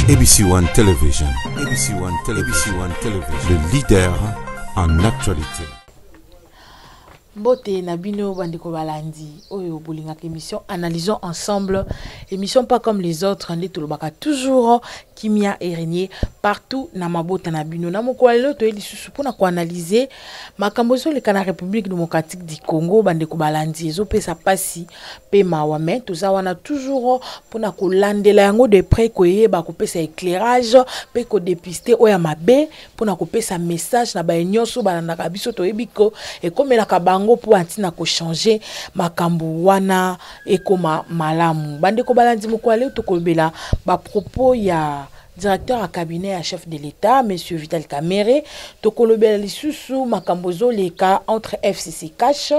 ABC One Television, ABC One Television, ABC One Television, le leader en actualité. Mbote na bino bandeko balandi oyo bolingaka émission Analysons ensemble, émission pas comme les autres, nde tolobaka toujours kimia erégner partout na mabota na bino. Na mokolo ya lelo toye lisusu mpona koanalyse makambo ezoleka na République démocratique du Congo. Bandeko balandi, ezopesa pasi mpe mawa, mais toza wana toujours mpona kolandela yango de près, koyeba kopesa éclairage mpe kodépister oyo ya mabe, mpona kopesa message na baye nyonso balandaka biso. Toyebi ko ekomelaka bango mpo ntina kochanger makambo wana ekoma malamu. Bandeko balandi, mokolo ya lelo tokolobela bapropos ya directeur ya cabinet ya chef de l'État, monsieur Vital Kamerhe. Tokolobela lisusu makambo ezoleka entre FCC CACH.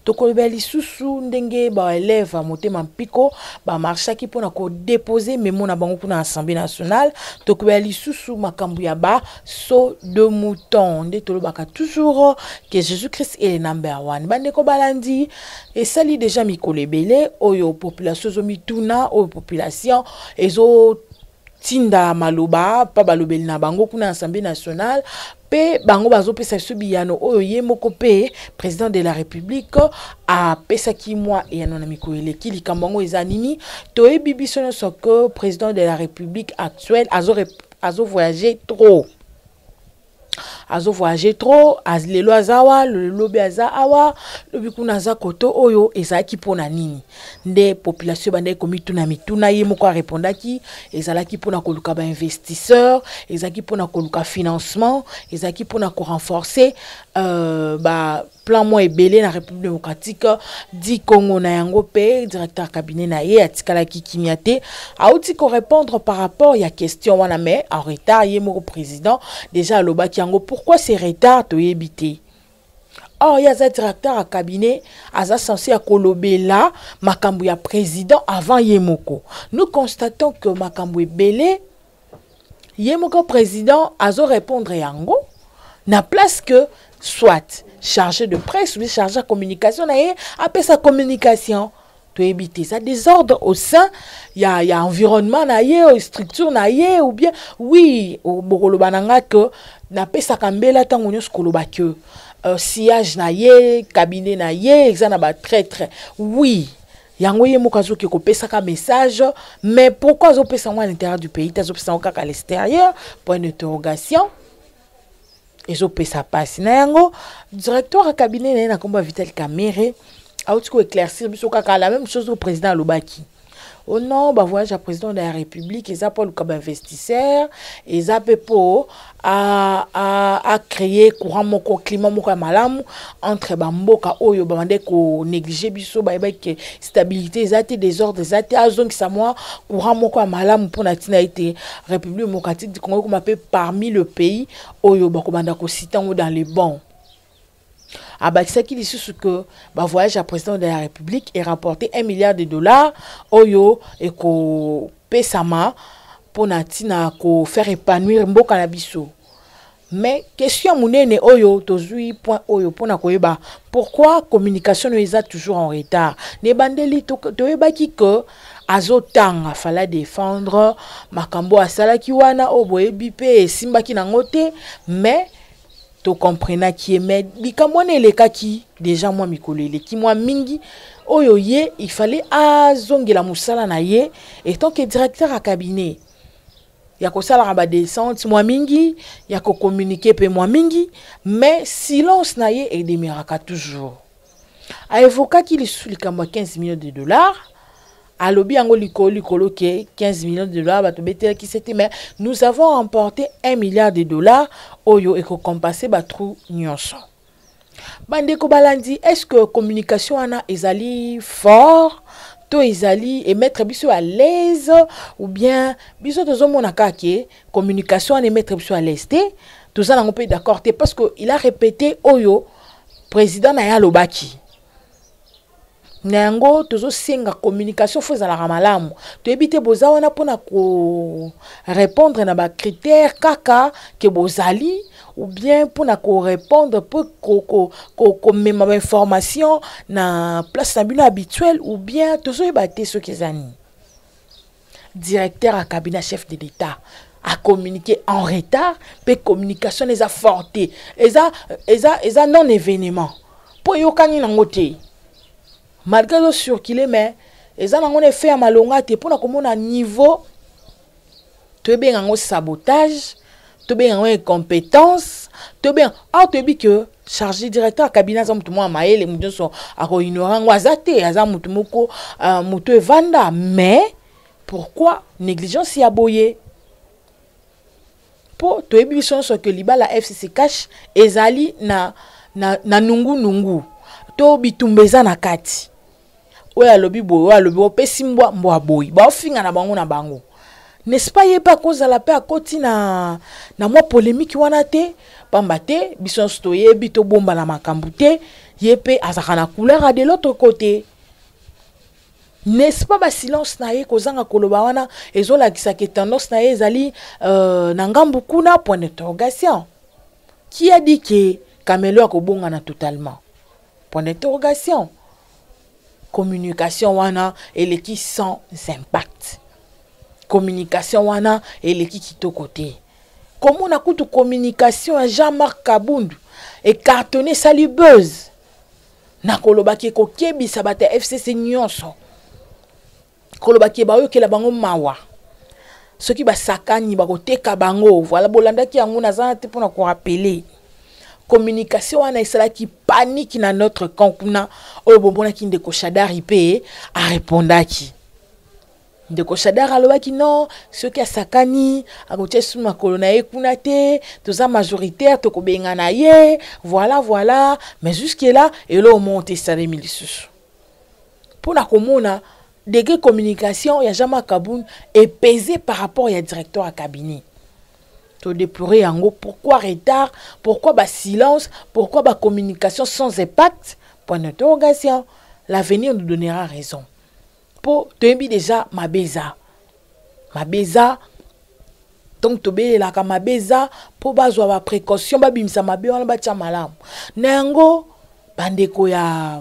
Tokolobela lisusu ndenge baélève ya Motema Mpiko bamarchaki mpona kodépose memo na bango kuna na Assemblée nationale. Tokolobela lisusu makambo ya ba saut de mouton. Nde tolobaka toujours que Jésus Christ est le number one. Bandeko balandi, esali déjà mikolo ebele oyo population ezomituna, oyo population ezo tinda maloba mpa balobeli na bango kuna na Assemblée nationale, mpe bango bazopesa biso biyano oyo ye moko mpe président de la République apesaki mwa eyano na mikolo eleki. Likambo yango eza nini? Toyebi biso nyonso que président de la République actuelle azovoyage trop, azovoyage trop. Lelo aza awa, lobi aza awa, lobi kuna aza koto. Oyo ezalaki mpona nini? Nde population ebandaki komituna mituna. Ye moko arépondaki: ezalaki mpona koluka bainvestisseur, ezalaki mpona koluka financement, ezalaki mpona korenforcer ba plan mwa ebele na République démocratique du Congo. Na yango mpe directeur cabinet na ye atikalaki kimia te, auti korépondre par rapport ya question wana, mais en retard. Ye moko président déjà alobaki yango. Pourquoi ce retard? Toyebi te. Or ye aza directeur ya cabinet, aza censé ya kolobela makambo ya président avant ye moko. Nous constatons que makambo ebele, ye moko président azorépondre yango na place que soit chargé de presse ou bien chargé de communication na ye apesa communication. Toyebi te, eza désordre au sein ya environnement na ye, structure na ye, ou bien oui, bokoloba na nga ke napesaka mbela ntango nyonso koloba ke sillage na ye, cabinet na ye eza na batraître. Oui, yango ye moko azoki kopesaka message, mais pourquoi azopesa yango à l'intérieur du pays te, azopesa yango kaka à l'extérieur? Point d'interrogation. Ezopesa mpasi. Na yango directeur ya cabinet na ye na nkombo ya Vital Kamerhe auti koéclaircir biso kaka la même chose au président alobaki. Oh non, bavoyage ya président de la République eza mpo aluka bainvestisseur, eza mpe mpo acréer courant moko, climat moko ya malamu entre bamboka oyo babande konéglige biso, bayebaki ke stabilité eza te, désordre eza te, azongisa mwa courant moko ya malamu mpona ntina ete République démocratique du Congo ekoma mpe parmi le pays oyo bakobanda kociter yango dans les bons. Abakisaki lisusu ke bavoyage ya président de la République erapporté 1 milliard de dollars oyo ekopesama mpona ntina kofaire épanouir mboka na biso. Mais question monene oyo tozwi point oyo mpona koyeba pourquoi communication oyo eza toujours en retard. Na ebandeli toyebaki ke azotanga fala défendre makambo asalaki wana oyo boyebi mpe esimbaki nango te, mais tokomprenaki ye. Mais likambo wana elekaki déjà mwa mikolo, eleki mwa mingi oyo ye il fallait azongela mosala na ye étant que directeur ya cabinet, ya kosalaka badescente mwa mingi, ya kocommuniquer mpe mwa mingi, mais silence na ye edemeuraka toujours. Aévokaki lisusu likambo ya 15 millions de dollars. Alobi yango likolo likolo ke 15 millions de dollars bato betelaki se te, mais nous avons remporté 1 milliard de dollars oyo ekocompenser batrou nyonso. Bandeko balandi, est ce que communication wana ezali fort to ezali emettre biso à l'aise, ou bien biso tozomona kaka ke communication wana emettre biso à l'aise te? Toza nango mpe d'accord te, parce que il a répété oyo président na ye alobaki. Na yango tozosenga communication fo ezalaka malamu. Toyebi te, boza wana mpona korépondre na bacritère kaka ke bozali, ou bien mpona korépondre mpo komema bainformation na place na bino habituelle, ou bien tozoyeba te soki eza nini. Directeur ya cabinet chef de l'État a communiqué en retard, mpe communication eza forte, eza non événement, mpo eyokani nango te. Malgré ezocircule, mais eza nango na effet ya malonga te. Mpona komona niveau, toyebenga yango sabotage, tobenga yango incompétence, tobenga awa. Toyebi ke chargé directeur ya cabinet aza motu moko ya mayele, motu nyonso akoignore yango aza te, aza motu moko motu evanda. Mais pourquoi négligence ya boye? Mpo toyebi biso nyonso ke libala FCC CACH ezali na nungunungu to bitumba eza na kati. Oyo alobi boye, oyo alobi opesi mbwa mbwa boye, baofinga na bango na bango, n'est-ce pas? Ye mpe akozala mpe akoti na mwa polémique wana te, pamba te biso nyonso toyebi, tobombana makambo te, ye mpe azalaka na couleur de l'autre côté, n'est-ce pas? Basilence na ye, kozanga koloba wana, ezolakisa ke tendance na ye ezali na ngambu kuna. Point d'interrogation. Qui a dit ke Kamelo akobongana totalement? Point d'interrogation. Communication wana eleki sans impact, communication wana eleki kitoko te. Komona kutu communication ya Jean-Marc Kabundu ecartonne, esali buzz, nakolobaki ekokebisa bato ya FCC nyonso, kolobaki bayokela bango mawa, soki basakani bakoteka bango. Voilà, bolandaki yango, naza te mpona korappeler. Communication wana esalaki panique na notre camp kuna. Oyo bomonaki ndeko Shadari mpe arépondaki. Ndeko Shadar alobaki non, soki asakani akotia su makolo na ye kuna te, toza majoritaire, tokobengana ye. Voilà. Mais jusque là eloko moko te esalemi lisusu. Mpona komona degré communication ya Jean-Marc Kabund epese par rapport ya directeur ya cabinet, todéplorer yango. Pourquoi retard? Pourquoi basilence? Pourquoi bacommunication sans impact? Point d'interrogation. L'avenir nous donnera raison, mpo toyebi déjà mabe eza, mabe eza. Donc tobelelaka mabe eza mpo bazwa baprécaution, babimisa mabe wana, batia malamu na yango. Bandeko ya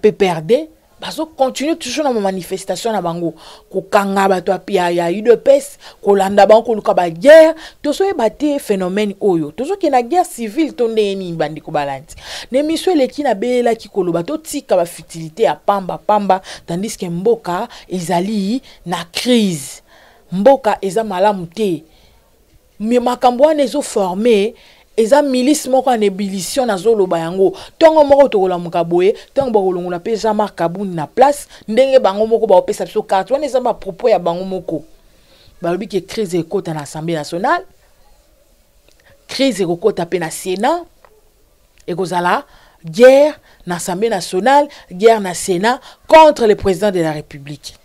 PPRD bazocontinue toujours na bamanifestation na bango, kokanga bato ya UDPS, kolanda bango, koluka baguerre. Tozoyeba te phénomène oyo, tozokende na guerre civile to ndenge nini? Bandeko balandi, na émission eleki nabelelaki koloba totika bafutilité ya pamba pamba, tandis ke mboka ezali na crise, mboka eza malamu te. Makambo wana ezoforme, eza milice moko en ébullition. Nazoloba yango, ntongo moko tokolamuka boye, ntango bakolongola mpe Jean-Marc Kabund na place, ndenge bango moko baopesa biso carte wana, eza bapropos ya bango moko. Balobi ke crise ekota na Assemblée nationale, crise ekokota mpe na Sénat, ekozala guerre na Assemblée nationale, guerre na Sénat contre le président de la République.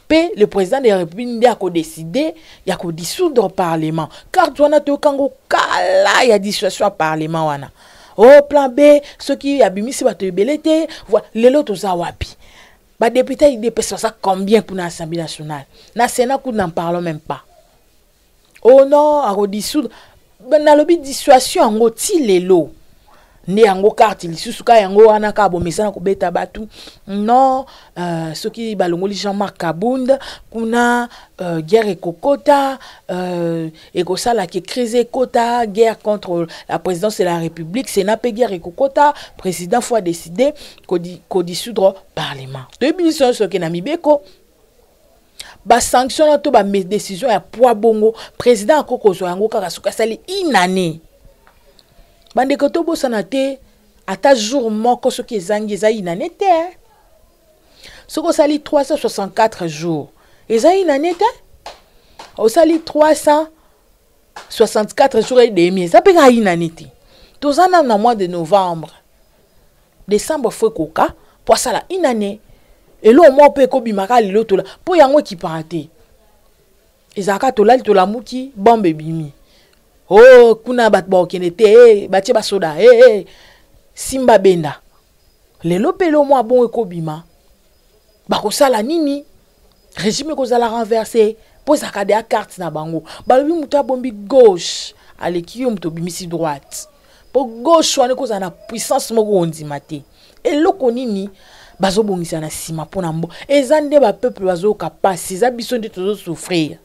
Mpe le président de la République nde akodécider ya kodissoudre parlement. Carte wana toyokango kala ya dissuasion ya parlement wana, o oh, plan B soki abimisi bato ebele te. Voilà, lelo toza wapi? Badéputé ya UDPS baza combien kuna Assemblée nationale? Na Sénat kuna, n'en parlons même pas. Oh non, akodissoudre, nalobi dissuasion yango ti lelo nde yango carte lisusu ka yango wana kaka bomesana kobeta bato. Non, soki balongoli Jean-Marc Kabund kuna, guerre ekokota, ekosalaki crise ekota, guerre contre la présidence de la République, Sénat mpe guerre ekokota, président faut adécider kodissoudre parlement. Toyebi biso nyonso ke na mibeko, basanction na to badécision ya poids bongo, président akoki kozwa yango kaka soki asali une année. Bandeko, tobosana te, ata jour moko soki ezangi, eza une année te. Soki osali 364 jours, eza une année te. Osali 364 jours et demi, eza mpe kaka une année te. Toza nanu na mois de novembre, décembre, faut ekoka mpo asala une année. Eloko moko mpe ekobimaka lelo tola mpo yango ekipaka te, ezalaka tolali tolamuki, bombe ebimi. O oh, kuna bato bakokende te, hey, batie basoda, hey, hey. Simba benda lelo mpe eloko moko bongo ekobima, bakosala nini? Régime ekozala renversé, mpo ezalaka deya carte na bango. Balobi moto abombi gauche aleki yo moto obimisi droite, mpo gauche wana ekozala na puissance moko kondima te. Eloko nini? Bazobongisa na nsima mpo na mbo eza nde bapeuple bazoyoka mpasi, eza biso nde tozosouffrir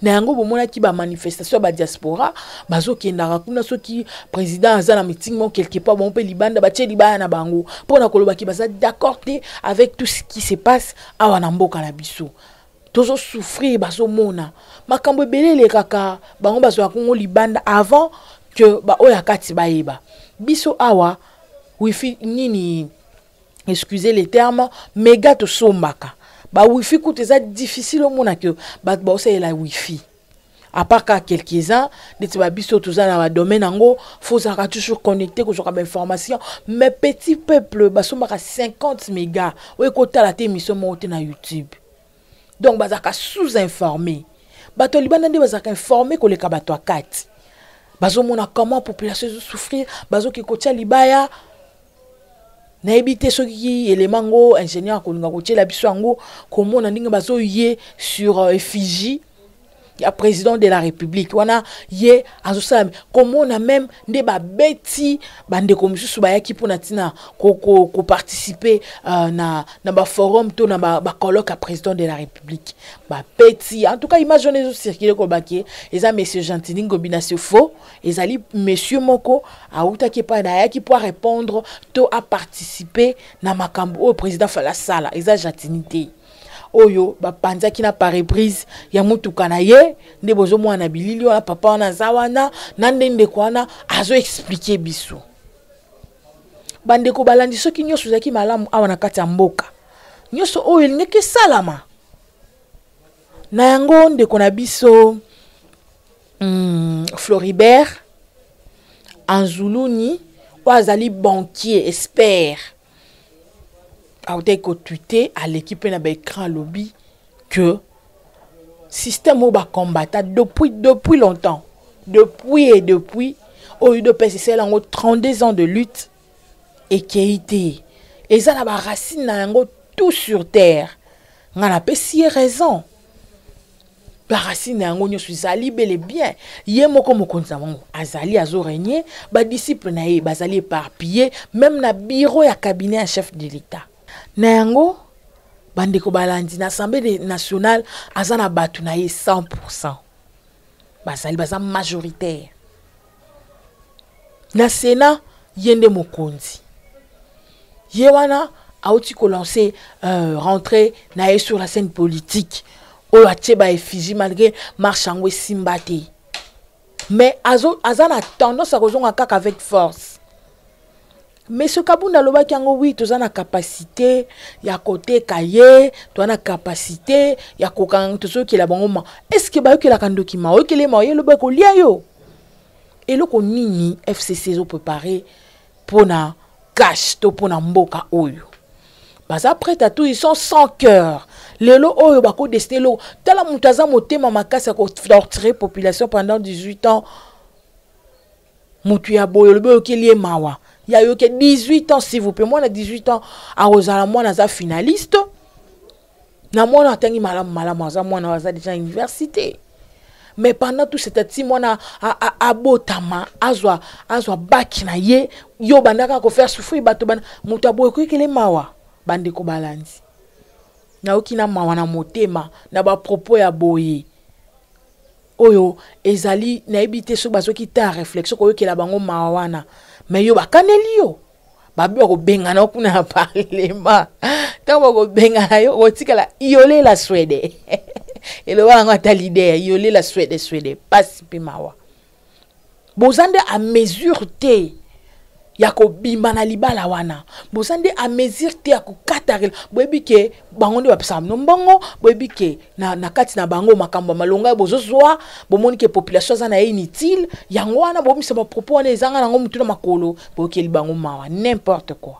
na yango. Bomonaki bamanifestation ya badiaspora, bazokendaka kuna. Soki président aza na meeting moko quelque part, bango mpe libanda batie libaya na bango mpo na kolobaki baza d'accord te avec tout ce qui se passe awa na mboka na biso. Tozosouffrir, bazomona makambo ebele elekaka, bango bazwaka kongo libanda avant que baoyo ya kati bayeba. Biso awa wifi nini, excusez les termes, méga tosombaka bawifi kutu eza difficile. Omona ke bato baosalela wifi à part kaka quelques-uns neti babiso toza na badomaine yango. Faut ozalaka toujours connecté, kozwaka bainformation. Mais petit peuple basombaka 50 méga oyo ekotala te émission moko te na YouTube. Donc bazalaka sous informé. Bato ya libanda nde bazalaka informé koleka bato ya kati. Bazomona comment population ezosouffrir, bazoki kotia libaya. Nayebi te soki elema yango ingénieur akolinga kotiela biso yango, komona ndenge bazoye sur effigie ya président de la République wana. Ye azosala komona même nde babeti bandeko mosusu bayaki mpona ntina koparticipe na baforum to na bacolloque ya président de la République, babeti. En tout cas, image wana ezocircule kolobaki eza monsieur Gentiny Ngobila, c'est faux. Ezali monsieur moko awutaki epai na ayaki mpo arépondre to aparticipe na makambo oyo président fala asala. Eza Gentiny te oyo bapanzaki na pare-brise ya motuka na ye nde bozomona na bilili wana. Papa wana aza wana na nde ndeko wana azoexpliquer biso. Bandeko balandi, soki nyonso ezalaki malamu awa na kati ya mboka, nyonso oyo elingaki esalama na yango. Ndeko na biso Floribert Anzuluni oyo azali banquier expert autaki kotweeter, aleki mpe na baécran, alobi que système oyo bakombata depuis longtemps, depuis et depuis, oyo UDPS esala yango 32 ans de lutte, ekei te, eza na baracine na yango tout sur terre. Ngai napesi ye raison. Baracine na yango nyonso ezali bel et bien. Ye moko mokonzi na bango azali azorégner, badisciple na ye bazali éparpillé, même na bureau ya cabinet ya chef de l'État. Na yango, bandeko balandi, na Assemblée nationale aza na bato na ye 100, bazali baza majoritaire. Na Sénat ye nde mokonzi. Ye wana auti kolancer rentrée na ye sur la scène politique oyo atie baeffigie, malgré marche yango esimba te, mais aza na tendance ya kozonga kaka avec force. Monsieur Kabunda alobaki yango, oui, toza na capacité ya koteka ye, toza na capacité ya kokanga. Tozokela bango ma est ce que bayokelaka ndoki ma oyokele ma oye eloba kolia yo eloko nini? FCC ezoprépare mpona cash to mpona mboka oyo baza prêt à tout. Ils sont sans cœur. Lelo oyo bakodesine eloko, tala moto aza motema makasi ya kotorturer population pendant 18 ans. Motu ya boye olobi oyokeli ye mawa ya yoke 18 ans, s'il vous plaît. Mwana 18 ans akozala mwana aza finaliste na mwana atangi malamu malamu, aza mwana aza déjà université. Mais pendant tout ce ti mwana abotama, azwa bac na ye, yo bandaka kofaire souffrir bato bana. Moto aboye koyekele mawa. Bandeko balandi, nayoki na mawa na motema na bapropos ya boye oyo ezali. Nayebi te soki bazwaki temps ya réflexion koyokela bango mawa wana. Mais yo bakaneli yo babi bakobengana yo kuna na parlement. Ntango bakobengana yo, okotikala yolela swede. Eloba yango ata leader, yolela swede swede. Pasi mpe mawa. Boza nde à mesure te ya kobima na libala wana, boza nde à mesure te ya kokata. Boyebi ke bango nde bapesaka bino mbongo, boyebi ke na kati na bango makambo ya malonga bozozwa. Bomoni ke population aza na ye inutile, yango wana bomisa bapropos wana ezanga nango mutu na makolo. Boyokeli bango mawa, n'importe quoi.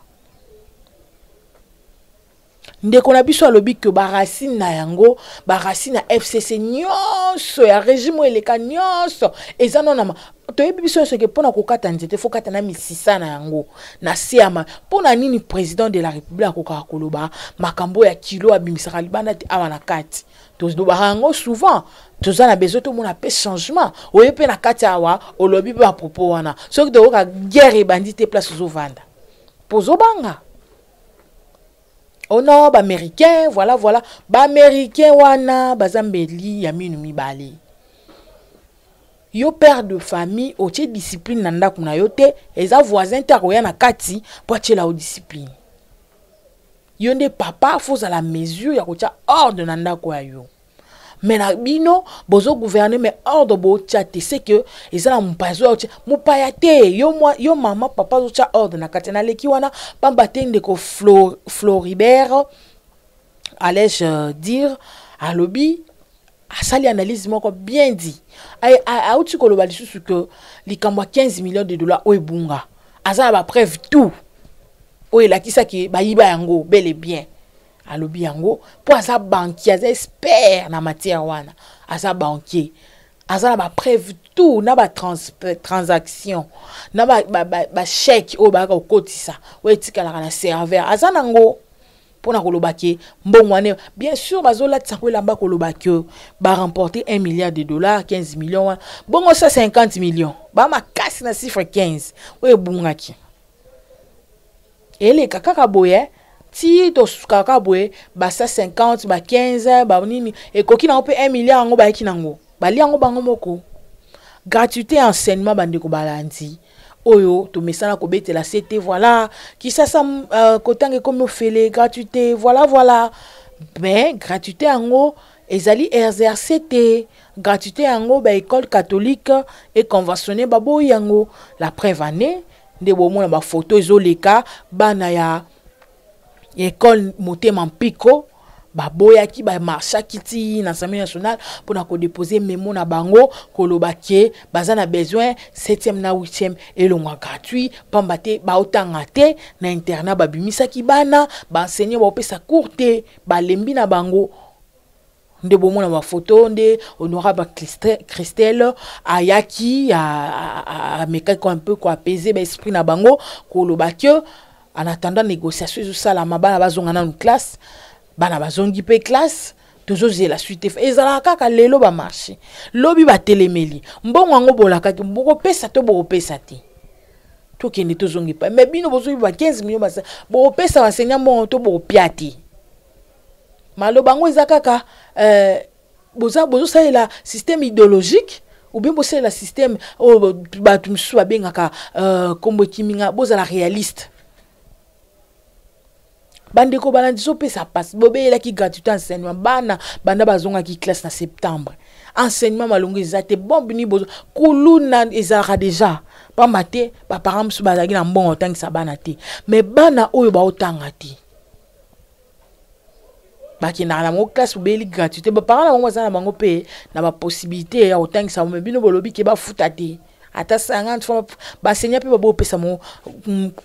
Ndeko na biso alobi ke baracine na yango, baracine ya FCC nyonso, ya régime oyo eleka nyonso, eza nonama. Toyebi biso nyonso ke mpona kokata nzete, faut kata na misisa na yango na se ya ma. Mpo na nini président de la République akokaka koloba makambo ya kilo abimisaka libanda te? Awa na kati tolobaka yango souvent, toza na besoin tomona mpe changement. Oye mpe na kati awa, olobi mpe bapropos wana. Soki toyoka guerre ebandi te, place ozovanda mpo ozobanga. Oh non, baaméricain, voilà voilà, baaméricain wana baza mbeli ya minu mibale. Yo père de famille, otie discipline na ndako na yo te, eza voisin te akoya na kati mpo atiela yo discipline. Yo nde papa, faut ozala mesure ya kotia ordre na ndako ya yo. Mais na bino bozo gouverner, mais ordre botia te, c'est que eza na mopaya azoya kotia mopaya te. Yo, mwa, yo mama papa azotia ordre na kati. Naleki wana pamba te ndeko Floribert, allais-je dire, alobi, asali analyse moko bien dit. Auti koloba lisusu que likambo ya 15 millions de dollars oyo ebunga, aza na bapreuve tout oyo elakisaki bayiba yango bel et bien. Alobi yango mpo aza banquier, aza expert na matière wana, aza banquier, aza na bapreuve tout na batransaction na bachèque oyo bayaka kokotisa, oyo etikalaka na serveur, aza nango mpona koloba ke mbongo wana. Bien sûr, bazolatisa yango elamba koloba ke baremporter 1 milliard de dollars, 15 millions wana, bongo 150 millions, bamakasi na chiffre 15 oyo ebungaki. Eleka kaka boye ti tosukaka kaka boye, ba 150, ba 15, banini ekoki nango mpe 1 milliard yango bayaki nango, balia yango bango moko. Gratuité ya enseignement, bandeko balandi, oyo tomesana kobetela sete, voilà, Kisasa kotanga ekomi ofele, gratuité, voilà voilà. Mais gratuité yango ezali exerce te. Gratuité yango, baécole catholique et conventionné baboyi yango. La preuve année nde bomona bafoto ezoleka, bana ya école Motema Mpiko baboyaki, bamarchaki ti na Assemblée nationale mpona kodépose memo na bango, koloba ke baza na besoin 7e na 8e elongwa gratuit, pamba te baotanga te na internat. Babimisaki bana, baenseignant baopesa cours te, balembi na bango. Nde bomona bafoto nde honorable Christelle ayaki, amekaki un peu koapaiser baesprit na bango, koloba ke en attendant négociation ezosalama, bana bazonga nanu classe. Bana bazongi mpe classe, tozozela suite. Ezalaka kaka lelo bamarché, lobi batelemeli. Mbongo yango bolakaki, bokopesa to bokopesa te? Tokende tozongi epai, mais bino bozoyiba 15 millions, basa bokopesa baenseignant mbongo to bokopia te? Maloba yango eza kaka bozosalela système idéologique ou bien bosalela système oyo bato mosusu babengaka nkombo ekiminga. Bozala réaliste, bandeko balandi. Zopesa mpasi. Bobeyelaki gratuité enseignement, bana banda bazongaki classe na septembre, enseignement malongo eza te. Bombe ni bozo kuluna ezalaka déjà, pamba te baparent mosusu bazalaki na mbongo otangisa bana te. Mais bana oyo baotanga te, bakendaka na bango classe, bobeyeli gratuité, baparent na bango baza na bango mpe na bapossibilité ya kotangisa bango, mais bino bolobi ke bafuta te ata 50 francs. Baenseignant mpe babopesa bango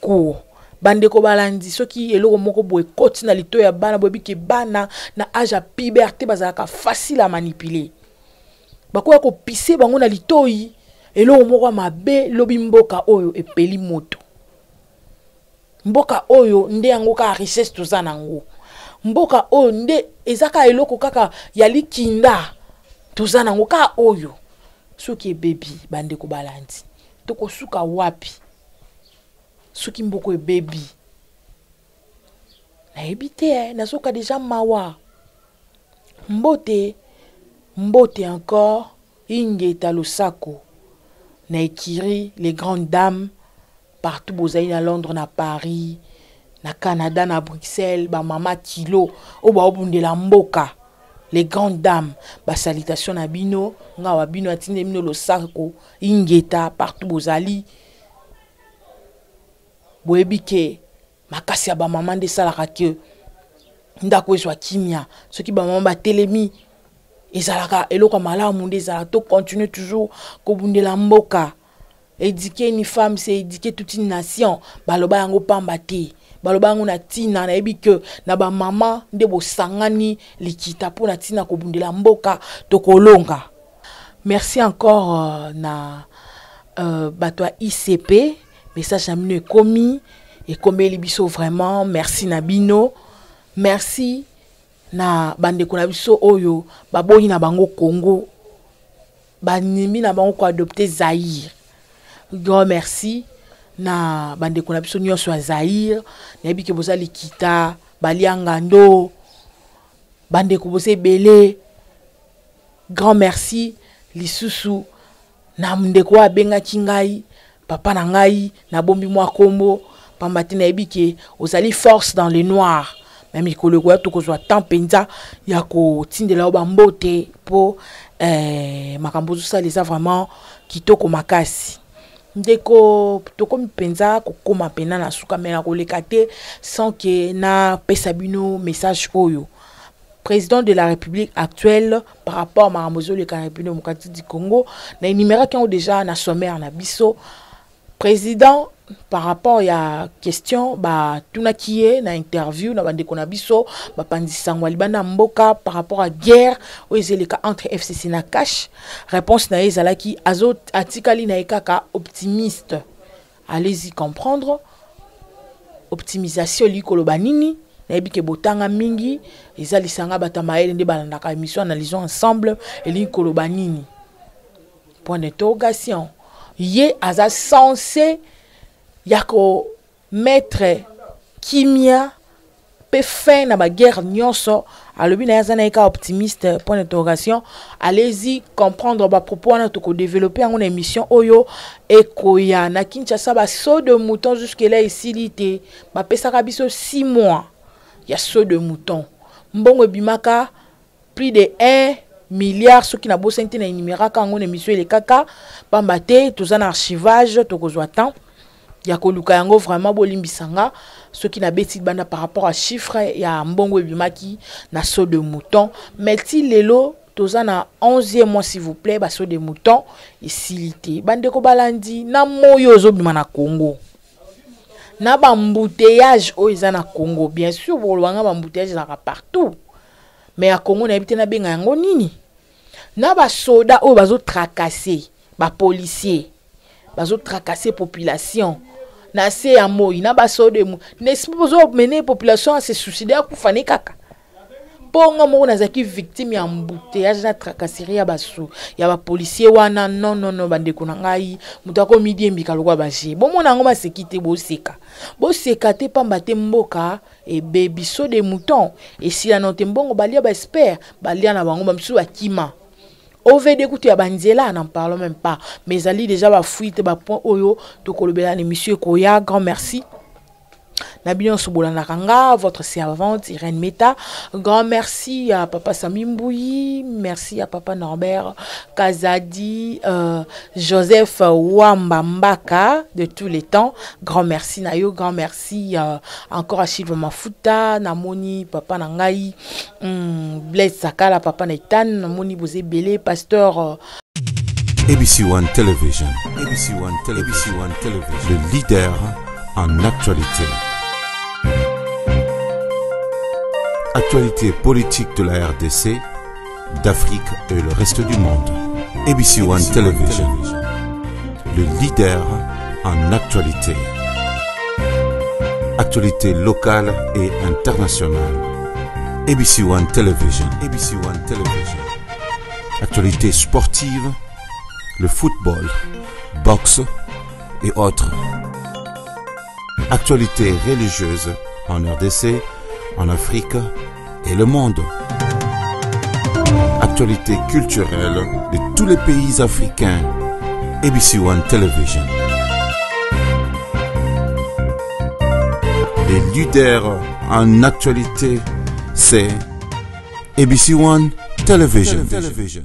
cours. Bandeko balandi, soki eloko moko boye ekoti na lito ya bana, boyebi ke bana na age ya puberté bazalaka facile à manipuler. Bakoya kopise bango na litoi eloko moko ya mabe. Lobi mboka oyo epeli moto. Mboka oyo nde yango kaka richesse toza nango. Mboka oyo nde eza kaka eloko kaka ya likinda toza nango kaka oyo. Soki ebebi, bandeko balandi, tokosuka wapi? Soki mboka ebebi, nayebi te eh, nazoka deja mawa. Mbote, mbote encore, ingeta, losako na ekiri, les grandes dames partout bozali na Londres, na Paris, na Canada, na Bruxelles, bamama kilo oyo baobundela mboka, les grandes dames, basalutation na bino. Nga wa bino atinde bino losako, ingeta partout bozali. Boyebi ke makasi ya bamama nde esalaka ke ndako ezwa kimia. Soki bamama batelemi, ezalaka eloko ya malamu nde ezalaka. Tocontinue toujours kobundela mboka. Éduquer une femme, c'est éduquer toute une nation. Baloba yango pamba te, baloba yango na ntina. Nayebi ke na bamama nde bosangani likita mpo na ntina kobundela mboka, tokolonga. Merci encore na bato ya ICP. Message na bino ekomi, ekomeli biso vraiment. Merci na bino. Merci na bandeko na biso oyo baboyi na bango Congo, bandimi na bango koadopte Zaire. Grand merci na bandeko na biso nyonso ya Zaire. Nayebi ke boza likita. Balia Ngando, bandeko boza ebele. Grand merci lisusu na ndeko oyo abengaki ngai papa na ngai, nabombi mwa kombo pamba te nayebi ke ozali force dans le noir. Me mikolo ekoya tokozwa temps mpenza ya kotindela yo bambote mpo makambo ozosala eza vraiment kitoko makasi. Ndeko, tokomi mpenza kokóma mpena na suka, me nakoleka te sans ke napesa bino message oyo. Président de la République actuelle, par rapport à makambo ezoleka na République démocratique du Congo, na énuméraki yango déjà na sommaire na biso. Président, par rapport ya question batunaki ye na interview na bandeko na biso bapanzi sango ya libanda mboka par rapport à guerre oyo ezoleka entre FCC na CACH, réponse na ye ezalaki azo atikali na ye kaka optimiste. Allez-y comprendre optimisation elingi koloba nini. Nayebi ke botanga mingi, eza lisanga bato ya mayele nde balandaka émission Analysons ensemble. Elingi koloba nini? Point d'interrogation. Ye aza censé ya komettre kimia mpe fin na baguerre nyonso. Alobi na ye aza na ye kaka optimiste, point d'interrogation. Allez-y comprendre bapropos wana, tokodévelopper yango na émission oyo ekoya. Na Kinshasa, basaut de mouton jusque là esili te. Bapesaka biso 6 mois ya saut de mouton, mbongo ebimaka plus de 1 milliard soki nabosani te. Na énuméraka yango na émission elekaka, pamba te toza na archivage, tokozwa temps ya koluka yango. Vraiment bolimbisa nga soki nabeti banda par rapport à chiffre ya mbongo ebimaki na saut de mouton, mais ti lelo toza na 11e mois, s'il vous plaît, basaut de mouton esili te. Bandeko balandi, na moi oyo ozobima na Congo, na baembouteillage oyo eza na Congo, bien sûr bolobanga baembouteillage ezalaka partout, mais ya Congo nayebi te nabenga yango nini, na basoda oyo bazotracasser, bapolicier bazotracasser population na se ya moi, na basoda emu, n'est-ce pas? Bozomene population ase suicide, akufa ne kaka mpo nga moko nazalaki victime ya embouteillage na tracasserie ya basu ya bapolicier wana. Non, non, non, bandeko na ngai, moto akomidiembika lokola baje bomona yango maseki te. Boseka, boseka te, pamba te mboka ebebi. Saut de mouton esila no te, mbongo balia, baespere balia na bango, bamisusu bakima. OVD kutu ya banzela, n'en parlons même pas, mais ezali déjà bafuite, bapoint oyo tokolobela na émission ekoya. Grand merci na bino nyonso bolandaka nga, votre servante Irène Meta. Grand merci à papa Sami Mbouyi, merci à papa Norbert Kazadi, Joseph Wamba Mbaka de tous les temps, grand merci na yo. Grand merci encore à Silva Mafuta, namoni papa na ngai Blaise Sakala, papa na Etan, namoni boza ebele, pasteur ABC One Television, ABC One Television, ABC One Television, le leader en actualité. Actualité politique de la RDC, d'Afrique et le reste du monde. ABC One Television, le leader en actualité. Actualité locale et internationale. ABC One Television, ABC One Television. Actualité sportive, le football, boxe et autres. Actualité religieuse en RDC, en Afrique et le monde. Actualité culturelle de tous les pays africains. ABC One Television. Les leaders en actualité, c'est ABC One Television. Television.